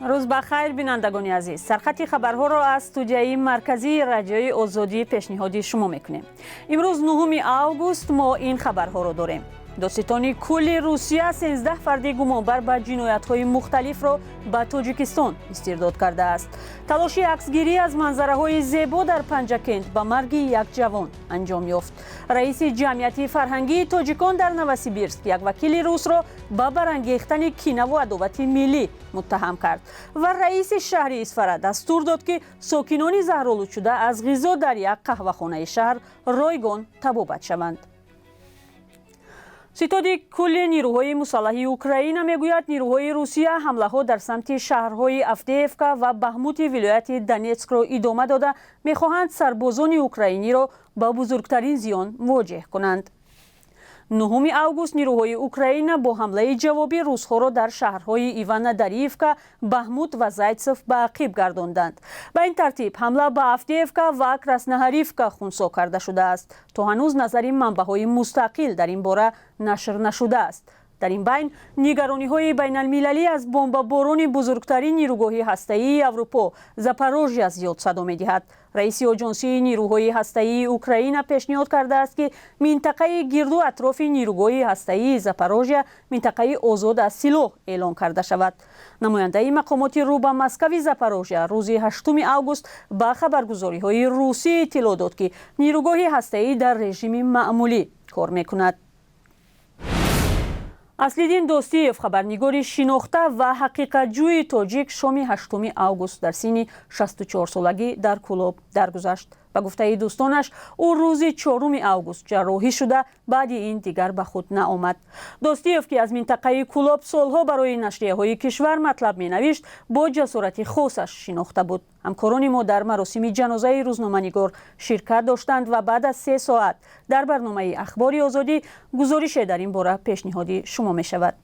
Рӯз ба хайр, бинандагони азиз. Сархати хабарҳоро аз студияи марказии Радиои Озодӣ пешниҳоди шумо мекунем. Имрӯз, 9 август, мо ин хабарҳоро дорем: Додситони кулли Русия 13 фарди гумонбар ба ҷиноятҳои мухталифро ба Тоҷикистон истирдод кардааст. Талоши аксгирӣ аз манзараҳои зебо дар Панҷакент ба марги як ҷавон анҷом ёфт. Раиси Ҷамъияти фарҳангии тоҷикон дар Новосибирск як вакили русро ба барангехтани кинаву адовати миллӣ муттаҳам кард. Ва раиси шаҳри Исфара дастур дод, ки сокинони заҳролудшуда аз ғизо дар як қаҳвахонаи шаҳр ройгон табобат шаванд. Ситоди кулли нирӯҳои мусаллаҳи Украина мегӯяд, нирӯҳои Русия ҳамлаҳо дар самти шаҳрҳои Авдеевка ва Бахмути вилояти Донетскро идома дода, мехоҳанд сарбозони украиниро ба бузургтарин зиён мувоҷеҳ кунанд. 9 август нирӯҳои Украина бо ҳамлаи ҷавобӣ русҳоро дар шаҳрҳои Ивана Дариевка, Бахмут ва Зайцев ба ақиб гардонданд. Ба ин тартиб, ҳамла ба Авдеевка ва Красноҳоривка хунсо карда шудааст. То ҳанӯз назари манбаъҳои мустақил дар ин бора нашр нашудааст. Дар ин байн, нигарониҳои байналмилалӣ аз бомбаборони бузургтарин нирӯгоҳи ҳастаии Аврупо, Запорожья, зиёд садо медиҳад. Раиси Оҷонсии нирӯҳои ҳастаии Украина пешниҳод кардааст, ки минтақаи гирду атрофи нирӯгоҳи ҳастаии Запорожья минтақаи озод аз силоҳ эълон карда шавад. Намояндаи мақомоти рӯ ба Москави Запорожья рӯзи 8 август ба хабаргузориҳои русӣ иттилоъ дод, ки нирӯгоҳи ҳастаӣ дар режими маъмулӣ кор мекунад. Аслиддин Достиев, хабарнигори шинохта ва ҳақиқатҷӯи тоҷик, шоми 8 август дар синни 64 солагӣ дар Кӯлоб даргузашт. Ба гуфтаи дӯстонаш, ӯ рӯзи 4 август ҷарроҳӣ шуда, баъди ин дигар ба худ наомад. Достиев, ки аз минтақаи Кӯлоб солҳо барои нашрияҳои кишвар матлаб менавишт, бо ҷасорати хосаш шинохта буд. Ҳамкорони мо дар маросими ҷанозаи рӯзноманигор ширкат доштанд ва баъд аз 3 соат дар барномаи Ахбори Озодӣ гузорише дар ин бора пешниҳоди шумо мешавад.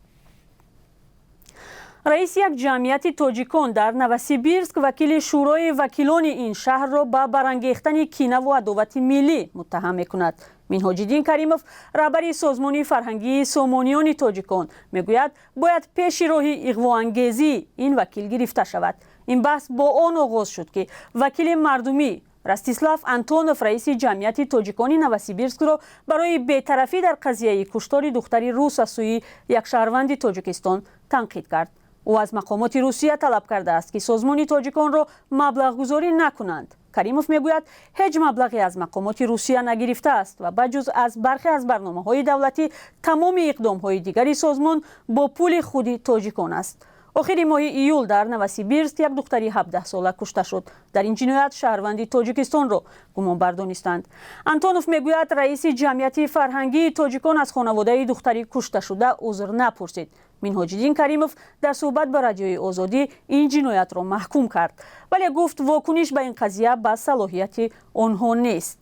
Раиси як ҷамъияти тоҷикон дар Новосибирск вакили Шӯрои вакилони ин шаҳрро ба барангехтани кинаву адовати миллӣ муттаҳам мекунад. Минҳоҷиддин Каримов, раҳбари Созмони фарҳангии Сомониёни тоҷикон, мегӯяд, бояд пеши роҳи иғвоангезии ин вакил гирифта шавад. Ин баҳс бо он оғоз шуд, ки вакили мардумӣ Ростислав Антонов раиси ҷамъияти тоҷикони Новосибирскро барои бетарафӣ дар қазияи куштори духтари рус аз сӯи як шаҳрванди Тоҷикистон танқид кард. Ӯ аз мақомоти Русия талаб кардааст, ки созмони тоҷиконро маблағгузорӣ накунанд. Каримов мегӯяд, ҳеҷ маблағе аз мақомоти Русия нагирифтааст ва ба ҷуз аз бархе аз барномаҳои давлатӣ тамоми иқдомҳои дигари созмон бо пули худи тоҷикон аст. Охири моҳи июл дар Новосибирск як духтари 17сола кушта шуд. Дар ин ҷиноят шаҳрванди Тоҷикистонро гумонбар донистанд. Антонов мегӯяд, раиси Ҷамъияти фарҳангии тоҷикон аз хонаводаи духтари кушташуда узр напурсид. Минҳоҷиддин Каримов дар суҳбат ба Радиои Озодӣ ин ҷиноятро маҳкум кард, вале гуфт, вокуниш ба ин қазия ба салоҳияти онҳо нест.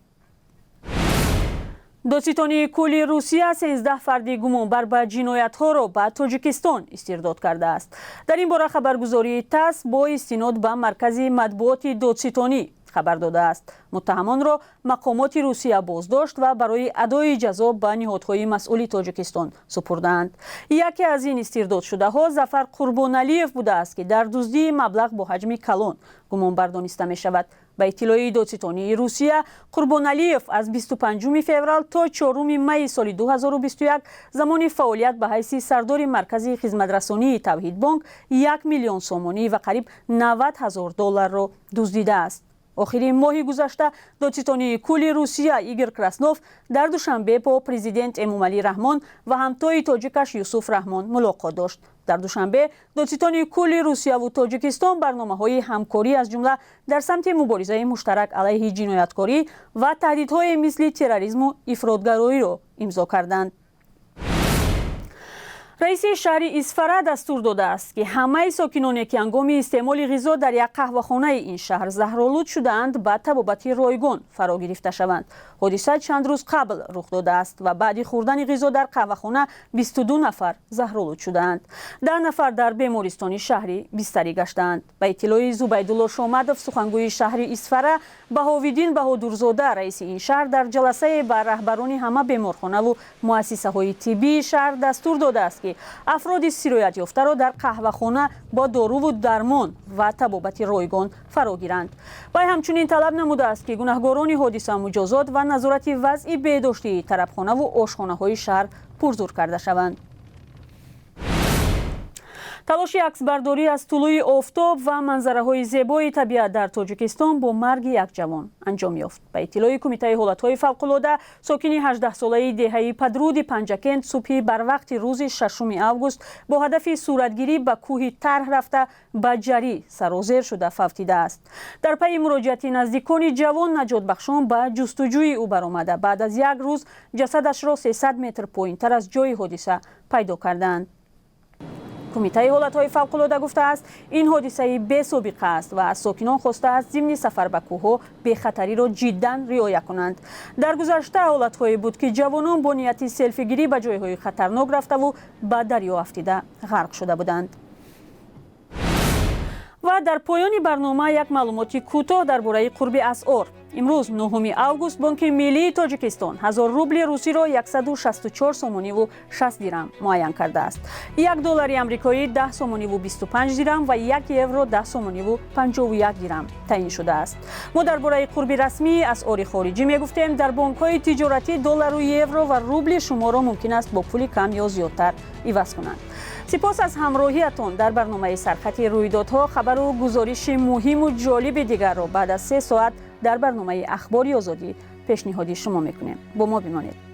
Додситонии кулли Русия 13 фарди гумонбар ба ҷиноятҳоро ба Тоҷикистон истирдод кардааст. Дар ин бора хабаргузории ТАСС бо истинод ба маркази матбуоти додситонӣ хабар додааст. Муттаҳамонро мақомоти Русия боздошт ва барои адои ҷазо ба ниҳодҳои масъули Тоҷикистон супурдаанд. Яке аз ин истирдодшудаҳо Зафар Қурбоналиев будааст, ки дар дуздии маблағ бо ҳаҷми калон гумонбар дониста мешавад. Ба иттилои додситонии Русия, Қурбоналиев аз 25 феврал то 4 майи соли 2021 замони фаъолият ба ҳайси сардори маркази хизматрасонии Тавҳидбонк 1 миллион сомонӣ ва қариб 90 ҳазор долларро дуздидааст. Охири моҳи гузашта додситонии кулли Русия Игор Краснов дар Душанбе бо президент Эмомалӣ Раҳмон ва ҳамтои тоҷикаш Юсуф Раҳмон мулоқот дошт. Дар Душанбе додситони кулли Русияву Тоҷикистон барномаҳои ҳамкорӣ, аз ҷумла дар самти муборизаи муштарак алайҳи ҷинояткорӣ ва таҳдидҳое мисли терроризму ифротгароиро имзо карданд. Раиси шаҳри Исфара дастур додааст, ки ҳамаи сокиноне, ки ҳангоми истеъмоли ғизо дар як қаҳвахонаи ин шаҳр заҳролуд шудаанд, ба табобати ройгон фаро гирифта шаванд. Ҳодиса чанд рӯз қабл рух додааст ва баъди хӯрдани ғизо дар қаҳвахона 22 нафар заҳролуд шудаанд. 10 нафар дар бемористони шаҳрӣ бистарӣ гаштаанд. Ба иттилои Зубайдулло Шомадов, сухангӯи шаҳри Исфара, Баҳовиддин Баҳодурзода, раиси ин шаҳр, дар ҷаласае ба раҳбарони ҳама беморхонаву муассисаҳои тиббии шаҳр дастур додааст, ки ки афроди сироятёфтаро дар қаҳвахона бо доруву дармон ва табобати ройгон фаро гиранд. Вай ҳамчунин талаб намудааст, ки гунаҳгорони ҳодиса муҷозот ва назорати вазъи беҳдоштии тарабхонаву ошхонаҳои шаҳр пурзур карда шаванд. Талоши аксбардорӣ аз тулӯи офтоб ва манзараҳои зебои табиат дар Тоҷикистон бо марги як ҷавон анҷом ёфт. Ба иттилои Кумитаи ҳолатҳои фавқулода, сокини 18-солаи деҳаи Падруди Панҷакент субҳи барвақти рӯзи 6 август бо ҳадафи суратгирӣ ба кӯҳи Тарҳ рафта, ба ҷарӣ сарозер шуда фавтидааст. Дар пайи муроҷиати наздикони ҷавон, наҷотбахшон ба ҷустуҷӯи ӯ баромада, баъд аз як рӯз ҷасадашро 300 метр поинтар аз ҷои ҳодиса пайдо карданд. Кумитаи ҳолатҳои фавқулода гуфтааст, ин ҳодисаи бесобиқа аст ва аз сокинон хостааст, зимни сафар ба кӯҳҳо бехатариро ҷиддан риоя кунанд. Дар гузашта ҳолатҳое буд, ки ҷавонон бо нияти селфигирӣ ба ҷойҳои хатарнок рафтаву ба дарё афтида, ғарқ шуда буданд. Ва дар поёни барнома як маълумоти кӯтоҳ дар бораи қурби асъор. Имрӯз, 9 август, Бонки миллии Тоҷикистон 1000 рубли русиро 164 сомониву 60 дирам муайян кардааст. 1 доллари амрикоӣ 10 сомониву 25 дирам ва 1 евро 10 сомониву 51 дирам таъин шудааст. Мо дар бораи қурби расмии асъори хориҷӣ мегуфтем. Дар бонкҳои тиҷоратӣ доллару евро ва рубли шуморо мумкин аст бо пули кам ё зиёдтар иваз кунанд. Сипос аз ҳамроҳиятон дар барномаи «Сархати рӯйдодҳо». Хабару гузориши муҳиму ҷолиби дигарро баъд аз 3 соат дар барномаи «Ахбори Озодӣ» пешниҳоди шумо мекунем. Бо мо бимонед.